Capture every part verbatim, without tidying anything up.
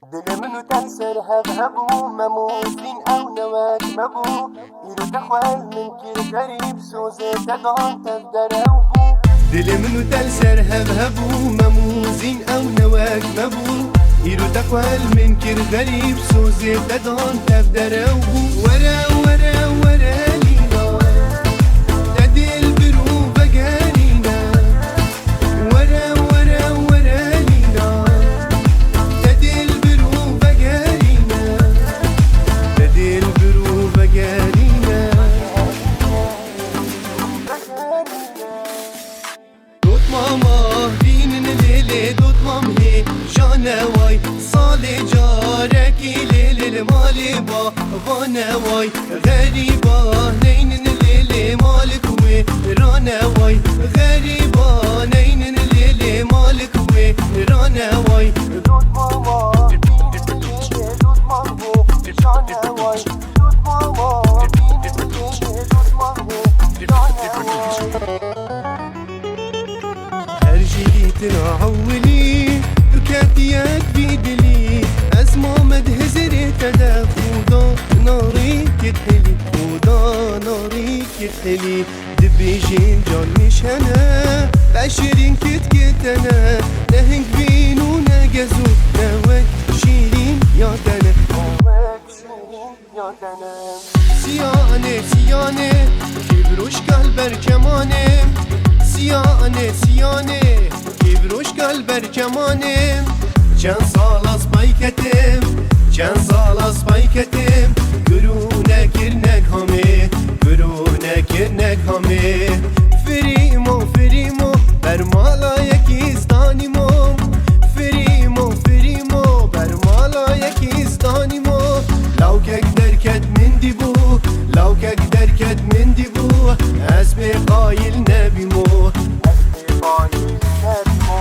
Dilê min û te li ser hev hebû, Mem û Zîn ew ne wek me bû. Îro te xwel min kir xerîb, sozê te dan tev derew bû. Dilê min û te li ser hev hebû, Mem û Zîn ew ne wek me bû. Îro te xwel min kir xerîb, sozê te dan tev derew bû. Were, were, were lîna, te dil bir û vegerîne. Were, were, were lîna, te dil bir û vegerîne. Te dil bir û vegerîne. Dotmama bînin lê lê, dotmam hê jane way. Salê carekî lê lê li malê ba vane way. Xerîba neynin lê lê malik wê rane way. Xerîba neynin lê lê malik wê rane way. Dotmama bînin lê lê, dotmam hê jane way. Dotmama bînin lê lê, dotmam hê jane way. Her jî dîtina ewilî, tu ketiye vî dilî. Ez mamed hizirê te de xuda narî kit hilî, xuda narî kit hilî. Dibêjin can nîşene, te şirîn kit kitene. Ne hing bîn û ne gez û ne wek şîrîn ya te ne. Siyane, siyane, kîvroşka li ber kemanê. Siyane, siyane, kîvroşka li ber kemanê. Çend sal ez pey ketim, çend sal ez pey ketim. Gurû nekir nekamê, gurû nekir nekamê. Firîmo, firîmo, ber mala yekî stanîmo. Firîmo, firîmo, ber mala yekî stanîmo. Lawkek derket min dîbû, lawkek derket min dîbû. Ez pê qayîl nebîmo. Ez pê qayîl nebîmo.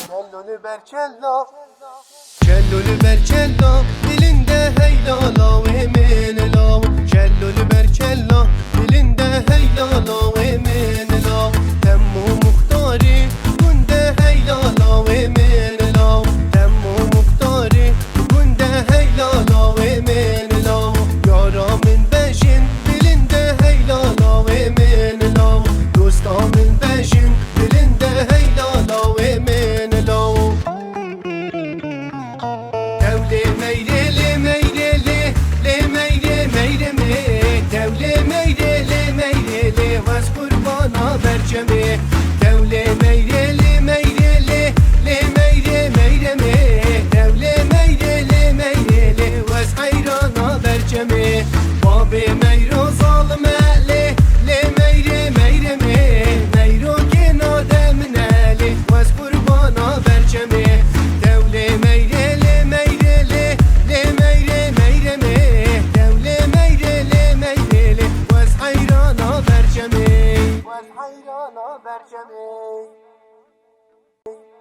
Kello li ber kello. Kello li ber kello, dilinde heyla lawê min law. Kello li ber kello, dilinde heyla law.